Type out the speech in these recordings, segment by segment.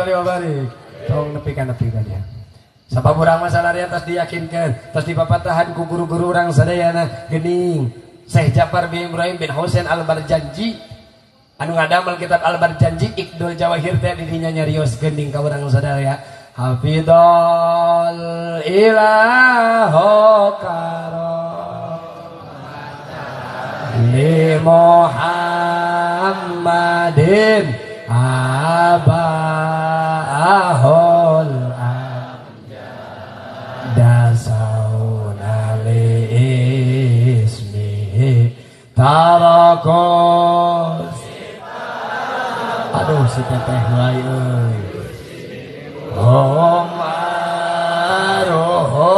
Sholli wa barik. Tong nepi ka nepi ka dia. Sabab urang masalah tos diyakinkan, tos dipapatahan ku guru-guru urang sadayana geuning. Syekh Ja'far bin Ibrahim bin Husain Al-Barjanji anu ngadamel kitab Al-Barjanji Iqdul Jawahir teh di dinya nyarios geuning ka urang sadaya. Hafidhal ilahu karo li Muhammadin abahul dasauna li ismihi tarakos. Aduh, si teteh wae euy. Hum aruhu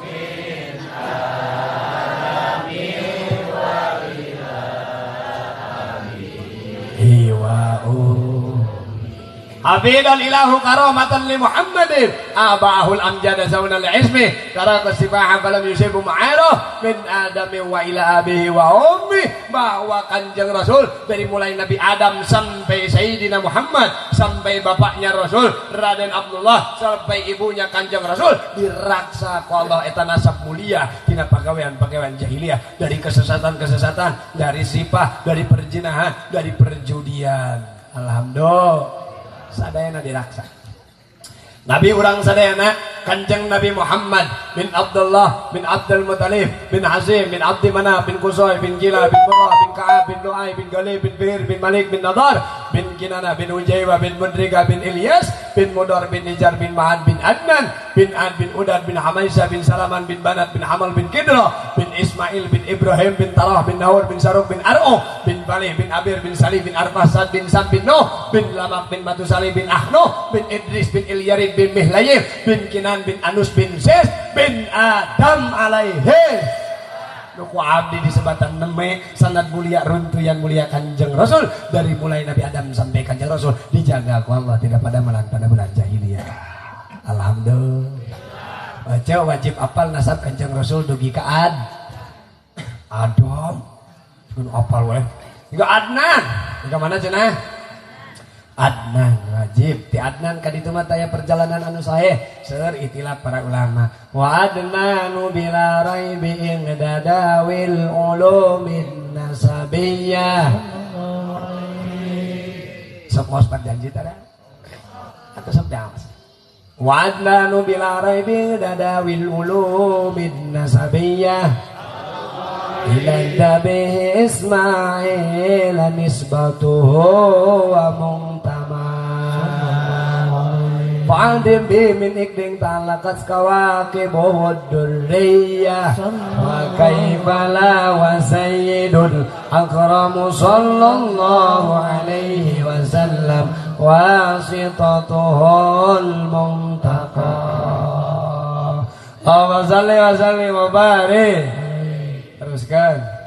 min Hafidhal ilahu karamatan li Muhammadin abahul amjada zauna li ismi taraka sifaha falam yusibu ma'aroh min adami wa ila abihi wa ummi. Bahwa Kanjeng Rasul dari mulai Nabi Adam sampai Sayyidina Muhammad, sampai bapaknya Rasul Raden Abdullah, sampai ibunya Kanjeng Rasul diraksa ku Allah eta nasab mulia tina pagawean-pagawean jahiliyah, dari kesesatan-kesesatan, dari sifah, dari perzinahan, dari perjudian. Alhamdulillah, sadayana diraksa. Nabi urang sadayana Kanjeng Nabi Muhammad bin Abdullah bin Abdul Muthalib bin Hazim bin Abdi Manaf bin Qusay bin Gila bin Murrah bin Ka'ab bin Lu'ay bin Ghalib bin Fihr bin Malik bin Nadar bin Kinana bin Ujaiwa bin Mudrika bin Ilyas bin Mudar bin Nijar bin Ma'ad bin Adnan bin Ad bin Udad bin Hamaisah bin Salaman bin Banat bin Hamal bin Kidra bin Ismail bin Ibrahim bin Tarah bin Nahur bin Saruk bin Ar'u bin Balih bin Abir bin Salih bin Arfahsad bin Sam bin Nuh bin Lamak bin Matusali bin Ahnuh bin Idris bin Ilyarid bin Mihlayib bin Kinan bin Anus bin Ses bin Adam alaihi. Nu ku abdi disebatan neme sanad mulia, runtuyan mulia Kanjeng Rasul, dari mulai Nabi Adam sampai Kanjeng Rasul dijaga ku Allah tidak pada melan pada bulan jahiliyah. Alhamdulillah. Baca wajib apal nasab Kanjeng Rasul dugi ka Ad Adam. Kudu apal we. Juga Adnan. Juga mana cenah? Adnan wajib. Ti Adnan ka ditu mah taya perjalanan anu sahih. Seur itilaf para ulama. Wa adnanu bila raibi inda dawil ulumin nasabiyah. Sok maos perjanji tara? Atau sok daos? Wa adnanu bila raibi inda dawil ulumin nasabiyah. Ila Nabi Ismail nisbatuhu wa muntama. Fa'adim bi min ikding talakat kawakibuhu durriyah. Wa kaifa la wa sayyidul akramu sallallahu alaihi wasallam wasitatuhul muntaqa. Allahumma salli wa sallim wa barik. Teruskan.